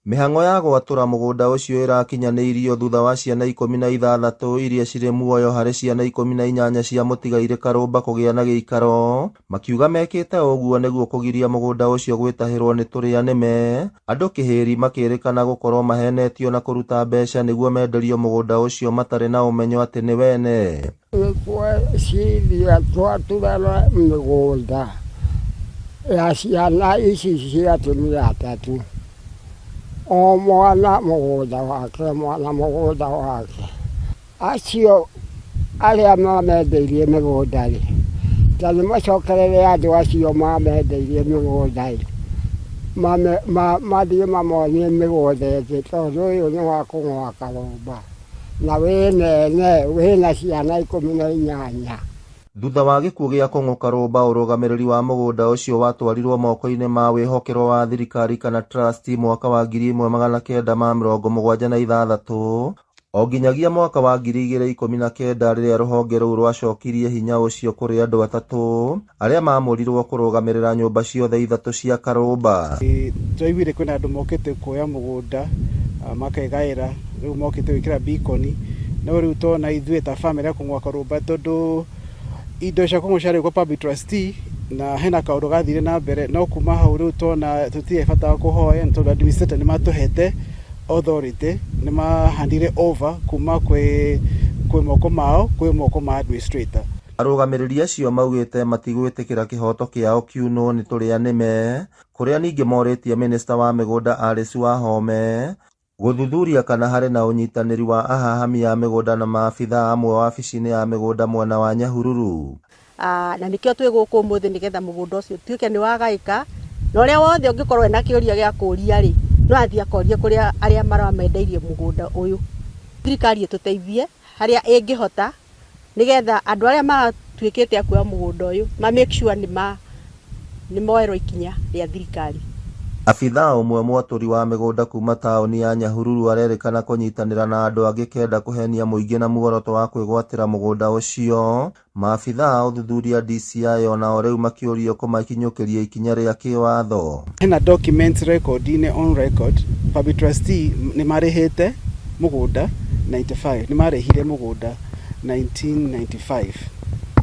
Mĩhang'o ya gwatũra mũgũnda ũcio ĩrakinyanĩirio thutha wa ciana 16 iria cirĩ muoyo harĩ ciana 18 cia mũtigairĩ Karũmba kũgĩa na gĩikaro, makiuga mekĩte ũguo nĩguo kũgiria mũgũnda ũcio gwĩtahĩrwo nĩ tũrĩa nĩme, andũ kĩhĩri makĩrĩkana gũkorwo mahenetio na kũruta mbeca nĩguo menderio mũgũnda ũcio matarĩ na ũmenyo atĩ nĩ wene. Nĩtweciria twatũrana mĩgũnda ya ciana ici cia atumia atatũ, o mwana mũgũnda wake, mwana mũgũnda wake. Acio arĩa mamendeirie mĩgũnda-rĩ, ta nĩmacokerere andũ acio mamendeirie mĩgũnda-ĩ, mathiĩ mamonie mĩgũnda ĩngĩ tondũ ũyũ nĩ wa kũng'oa karũmba. Na wĩ nene wĩna ciana 18. Thutha wa gĩkuũ gĩa Kũng'ũ Karũmba, ũrũgamĩrĩri wa mũgũnda ũcio watwarirwo moko-inĩ ma wĩhokerwo wa thirikari kana trust mwaka wa 1976 o nginyagia mwaka wa 2019 rĩrĩa rũhonge rũu rwacokirie hinya ũcio kũrĩ andũ atatũ arĩa maamũrirwo kũrũgamĩrĩra nyũmba ciothe ithatũ cia Karũmba. Twaiguire kwĩna andũ mokĩte kuoya mũgũnda makegaĩra rĩu mokĩte gwĩkĩra beacon no rĩu tona ithuĩ ta family ya Kũng'wa Karũmba tondũ indo cia Kũng'wa ciarĩ kwa public trustee na hena kaũndũ gathire na mbere no kuma hau rĩu tona tũtirĩ bata wa kũhoya nĩ tondũ administrator nĩ matũhete authority nĩ mahandire over kuma kwĩ kwĩ moko mao kwĩ moko ma administrator. Arũgamĩrĩri acio maugĩte matigwĩtĩkĩra kĩhoto kĩao kiunwo nĩ tũrĩa nĩme, kũrĩa ningĩ morĩtie mĩnĩsta wa mĩgũnda Alice Wahome gũthuthuria kana harĩ na ũnyitanĩri wa ahahami a mĩgũnda na maabithaa amwe wabici-inĩ ya mĩgũnda mwena wa Nyahururu. Na nĩkĩo twĩ gũkũ ũmũthĩ nĩgetha mũgũnda ũcio ũtuĩke nĩ wagaĩka, na ũrĩa wothe ũngĩkorwo ena kĩũria gĩa kũria rĩ, no athiĩ akorie kũrĩa arĩa maramendeirie mũgũnda ũyũ. Thirikari ĩtũteithie harĩa ĩngĩhota nĩgetha andũ arĩa maratuĩkĩte a kuoya mũgũnda ũyũ ma make sure nĩ moerwo ikinya rĩa thirikari. Abithaa ũmwe mwatũri wa mĩgũnda kuma taũni ya Nyahururu arerĩkana kũnyitanĩra na andũ angĩ kenda kũhenia mũingĩ na muoroto wa kwĩgwatĩra mũgũnda ũcio. Maabithaa a ũthuthuria DCI onao rĩu makĩũrio kũmakinyũkĩria ikinya rĩa kĩwatho. Hena documents record-inĩ on record public trustee nĩ marĩhĩte mũgũnda 95 nĩ marĩhire mũgũnda 1995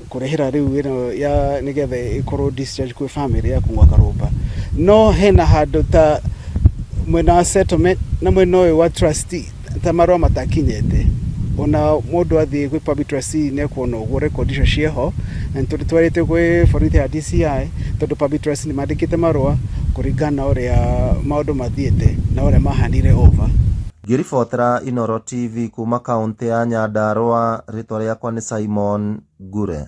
kũrĩhĩra rĩu ĩno ya nĩgetha ĩkorwo discharge kwĩ family ya Kũng'wa Karũmba no hena handũ ta mwena wa settlement na mwena ũyũ wa trustee ta marũa matakinyĩte ona mũndũ athiĩ gwĩ public trustee nĩ ekuona ũguo record icio ciĩho na nĩ tũtwarĩte gwĩ borithi ya DCI tondũ public trustee nĩ mandĩkĩte marũa kũringana na ũrĩa maũndũ mathiĩte na ũrĩa mahanire over. Ngĩribotera Inooro TV kuma kaũntĩ ya Nyandarua, rĩtwa rĩakwa nĩ Simon Ngure.